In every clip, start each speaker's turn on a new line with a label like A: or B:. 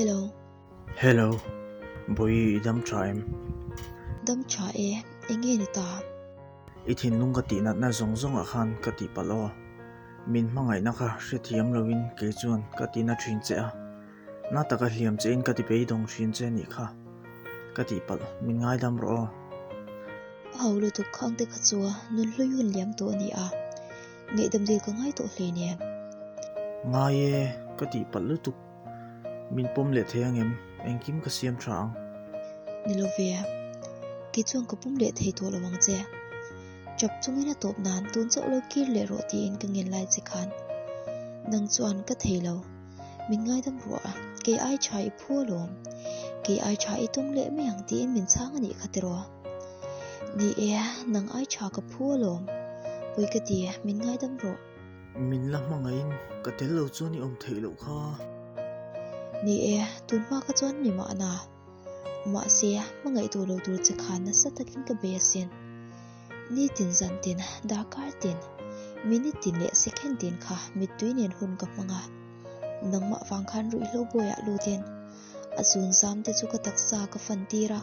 A: Hello.
B: Hello, Bawihi i dam tha em?
A: Dam tha e, enge ni ta?
B: I thinlung ka tih natna zawng zawngah khan ka tih palh aw. Min hmangaihna kha hrethiam loin kei chuan ka ti na thin che a, na taka hliam che in ka ti beidawng thin che nih kha. Ka tih palh, min ngaidam rawh aw.
A: A ho lutuk khang te kha chu nun hlui hun liam tawh a ni a, ngaihdam dil ka ngai tawh hle nia.
B: Ngai e, ka tih palh lutuk. Min pawm leh thei angem? Engkim ka siam tha ang.
A: Ni lo ve, kei chuan ka pawm leh thei tawh lo ang che. Chap chungin a tawp nan tun chauh lo kir leh rawh tiin ka ngen lai che khan nang chuan ka thei lo. Min ngaidam ruah a, kei ai tha i phu alawm. Kei ai tha i tum leh mai ang tiin min chhang a nih kha tiraw. Ni e, nang ai tha ka phu alawm. Pawi ka ti, min ngaidam rawh.
B: Min la hmangaihin ka tel lo chuan i awm theih loh kha.
A: Ni e, tun hma kha chuan ni mahna. Mahse, hmangaih tawh lo tur che khan nasa takin ka bei asin. Nitin zan tin, darkar tin, minute tin leh second tin kha mittui nen hun ka hmang a. Nangmah vang khan ruihhlo bawiah lutin a zun zam te chu ka taksa ka fan tir a,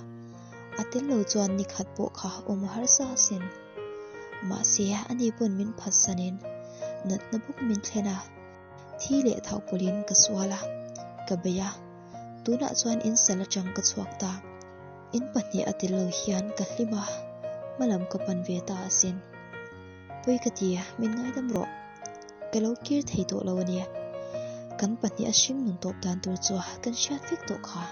A: a tel lo chuan nikhat pawh kha awm a harsa asin. Mahse, ani pawn min phatsanin natna bawk min thlen a. Thi leh thau pawlhin ka sual a, ka bei a, tunah chuan in sal atang ka chhuak ta. In pahnih a tel lo hian ka hlim a, hmalam ka pan ve ta asin. Pawi ka ti, min ngaidam rawh. Ka lo kir thei tawh lo a ni. Kan pahnih a hring nun tawp dan tur chu kan hriat vek tawh kha.